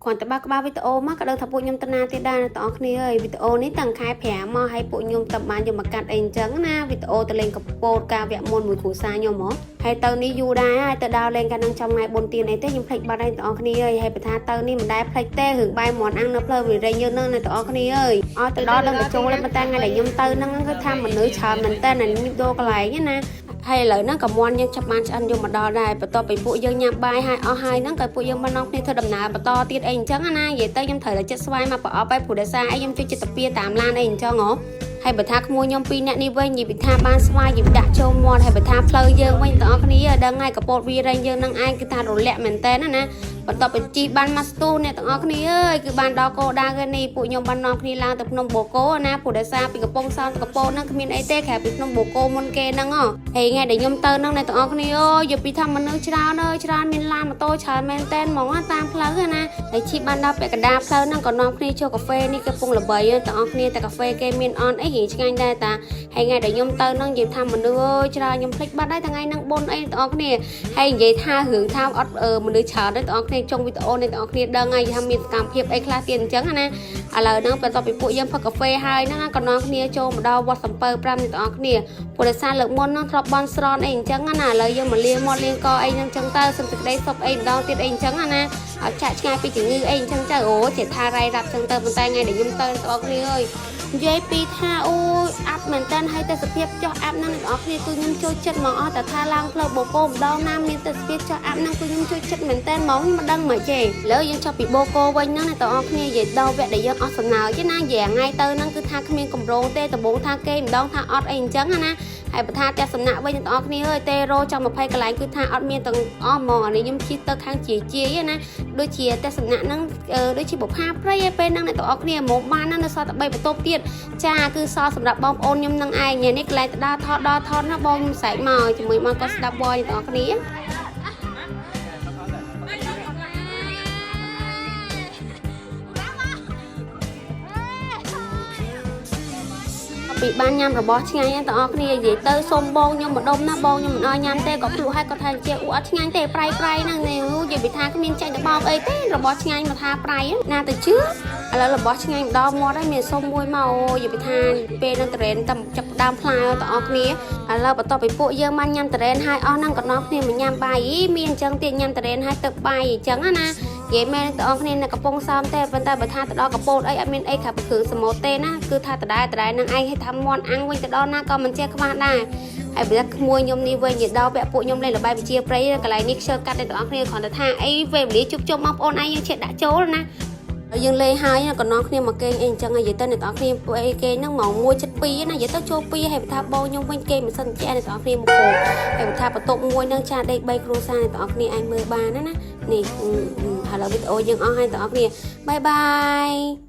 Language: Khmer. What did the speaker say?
គ្រាន់តែបើកក្បាលវីដេអូមកក៏ដឹងថាពួកខ្ញុំទៅណាទៀតដែរអ្នកទាំងអស់គ្នាអើយវីដេអូនេះតាំងខែ5មកហើយពួកខ្ញុំទៅបានយកមកកាត់អីអញ្ចឹងណាវីដេអូទៅលេងកពតការវគ្គមុនមួយគ្រួសារខ្ញុំហ៎ហើយទៅនេះយូរដែរហើយទៅដល់លេងកាលនឹងចំថ្ងៃបុណ្យទានអីទេខ្ញុំភ្លេចបាត់ហើយអ្នកទាំងអស់គ្នាអើយហើយបើថាទៅនេះមិនដែលភ្លេចទេរឿងបាយមាន់អាំងនៅផ្លូវវិរិយយើងនឹងអ្នកទាំងអស់គ្នាអើយឲ្យទៅដល់ដឹងទៅចូលហើយប៉ុន្តែថ្ងៃដែលខ្ញុំទៅហ្នឹងគឺថាមនុស្សច្រើនមែនតើខ្ញុំដូរកន្លែងណា ហើយឥឡូវហ្នឹងក៏មន់យើងចាប់បានឆ្អិនយកមកដល់ដែរបន្ទាប់ពីពួកយើងញ៉ាំបាយហើយអស់ហើយហ្នឹងក៏ពួកយើងបាននាំគ្នាធ្វើដំណើរបន្តទៀតអីអញ្ចឹងណានិយាយទៅខ្ញុំត្រូវតែចិត្តស្វាយមកប្រអប់ហើយព្រោះដោយសារអីខ្ញុំជួយចិត្តតាពីតាមឡានអីអញ្ចឹងហ៎ហើយបើថាក្មួយខ្ញុំពីរនាក់នេះវិញនិយាយពីថាបានស្វាយនិយាយដាក់ចូលមាត់ហើយបើថាផ្លូវយើងវិញទាំងអស់គ្នាដឹងហើយកពតវីរែងយើងនឹងឯងគឺថារលាក់មែនតើណាណាបន្ទាប់ពីជីបានមកស្ទូអ្នកទាំងអស់គ្នាអើយគឺបានដល់គោលដៅគេនេះពួកខ្ញុំបាននាំគ្នាឡើងទៅភ្នំបូកូណាព្រោះដោយសារពីកំពង់សោមទៅកំពតហ្នឹងគ្មានអីទេក្រៅពីភ្នំបូកូមុនគេហ្នឹងហ៎ហើយថ្ងៃដែលខ្ញុំទៅហ្នឹងអ្នកទាំងអស់គ្នាអើយយកពីថាមនុស្សច្រើនអើយច្រើនមានឡានម៉ូតូច្រើនមែនតើហ្មងណាតាមផ្លូវណាហើយជីបានដល់ពាក់កណ្ដាលផ្លូវហ្នឹងក៏នាំគ្នាចូលកាហ្វេនេះគេពងល្បីទាំងអស់គ្នាតែកាហ្វេគេមានអន់អីរៀងឆ្ងាញ់ដែរតាហើយថ្ងៃដែលខ្ញុំទៅហ្នឹងនិយាយថាមនុស្សអើយច្រើនខ្ញុំភ្លេចបាត់ហើយថ្ងៃហ្នឹងបុណ្យអីទាំងអស់គ្នា ហើយនិយាយថារឿងថាអត់មនុស្សច្រើនទេបងប្អូនគ្នាចុងវីដេអូនេះបងប្អូនគ្នាដឹងហើយថាមានសកម្មភាពអីខ្លះទៀតអញ្ចឹងណាឥឡូវហ្នឹងបន្ទាប់ពីពួកយើងផឹកកាហ្វេហើយហ្នឹងក៏នាំគ្នាចូលមកដល់វត្តសំពៅ5នេះបងប្អូនគ្នាព្រោះដោយសារលើកមុនហ្នឹងធ្លាប់បន់ស្រន់អីអញ្ចឹងណាឥឡូវយើងមកលាងមាត់លាងកអីហ្នឹងអញ្ចឹងទៅសុំសេចក្តីសុខអីម្ដងទៀតអីអញ្ចឹងណាឲ្យចាក់ឆ្ងាយពីជំងឺអីអញ្ចឹងទៅអូចេះថារ៉ៃរ៉ាប់អញ្ចឹងទៅប៉ុន្តែថ្ងៃដែលខ្ញុំទៅបងប្អូនគ្នាអើយនិយាយពីថាអូយអាប់មែនតើហើយទេសភាពចុះអាប់ហ្នឹងអ្នកនរគ្នាគឺខ្ញុំចូលចិត្តហ្មងអស់តែថាឡើងផ្លូវបូកូម្ដងណាមានទេសភាពចុះអាប់ហ្នឹងគឺខ្ញុំចូលចិត្តមែនតើហ្មងខ្ញុំមិនដឹងមកទេលើយើងចុះពីបូកូវិញហ្នឹងអ្នកនរគ្នានិយាយដល់វគ្គដែលយើងអស់សំណើចណានិយាយថ្ងៃទៅហ្នឹងគឺថាគ្មានកម្រងទេដំបងថាគេម្ដងថាអត់អីអញ្ចឹងណាហើយបើថាផ្ទះសំណាក់វិញអ្នកនរគ្នាអើយទេរោចាំ20កន្លែងគឺថាអត់មានទាំងអស់ហ្មងអានេះខ្ញុំជិះទៅខាងជាជាណាដូចជាផ្ទះសំណាក់ហ្នឹងដូចជាបុផាព្រៃឯពេលហ្នឹងអ្នកនរគ្នាមកបានណានៅសល់តែ3បន្ទប់ទៀត ចាគឺសល់សម្រាប់បងប្អូនខ្ញុំនឹងឯងនេះកន្លែងទៅដល់ថតដល់ថតណាបងខ្ញុំស្រែកមកជាមួយមកគាត់ស្ដាប់វយទាំងអស់គ្នាពីបានញ៉ាំរបស់ឆ្ងាញ់ទាំងអស់គ្នានិយាយទៅសុំបងខ្ញុំម្ដុំណាបងខ្ញុំមិនអោយញ៉ាំទេក៏ភ្លក់ឲ្យគាត់ថាជាអ៊ូអត់ឆ្ងាញ់ទេប្រៃប្រៃហ្នឹងនេះនិយាយពីថាគ្មានចាញ់ទៅបោកអីទេរបស់ឆ្ងាញ់មកថាប្រៃណាទៅជឿឥឡូវរបស់ឆ្ងាញ់ម្ដងមាត់ហើយមានសុំមួយមកអូនិយាយពីថាពេលនឹងត្រេនតែចាប់ដើមផ្លែទាំងអស់គ្នាឥឡូវបន្ទាប់ពីពួកយើងបានញ៉ាំត្រេនហើយអស់ហ្នឹងក៏នាំគ្នាមកញ៉ាំបាយអីមានអញ្ចឹងទៀតញ៉ាំត្រេនហើយទឹកបាយអញ្ចឹងណានិយាយមែនទាំងអស់គ្នានៅកំពង់សោមទេប៉ុន្តែបើថាទៅដល់កពតអីអត់មានអីក្រៅពីគ្រឿងសមុទ្រទេណាគឺថាដដែលដដែលនឹងឯងឲ្យថាមន់អាំងវិញទៅដល់ណាក៏មិនចេះខ្វះដែរហើយបើក្មួយខ្ញុំនេះវិញនិយាយដល់ពាក់ពួកខ្ញុំលេងល្បែងវិជាព្រៃកន្លែងនេះខ្ជិលកាត់តែទាំងអស់គ្នាគ្រាន់តែថាអីវេវេលាជួបជុំបងប្អូនឯងយើងចេះដាក់ចូលណាហើយយើងលេងហើយក៏នាំគ្នាមកគេងអីអញ្ចឹងហើយនិយាយទៅអ្នកទាំងអស់គ្នាពួកអីគេហ្នឹងម៉ោង1:72ណានិយាយទៅចូល2ហើយបើថាបងខ្ញុំវិញគេមិនសិនចេះអ្នកទាំងអស់គ្នាមកគោហើយបើថាបន្ទប់មួយហ្នឹងចាដេក3គ្រួសារអ្នកទាំងអស់គ្នាអាចមើលបានណាណានេះឥឡូវវីដេអូយើងអស់ហើយអ្នកទាំងអស់គ្នាbye bye.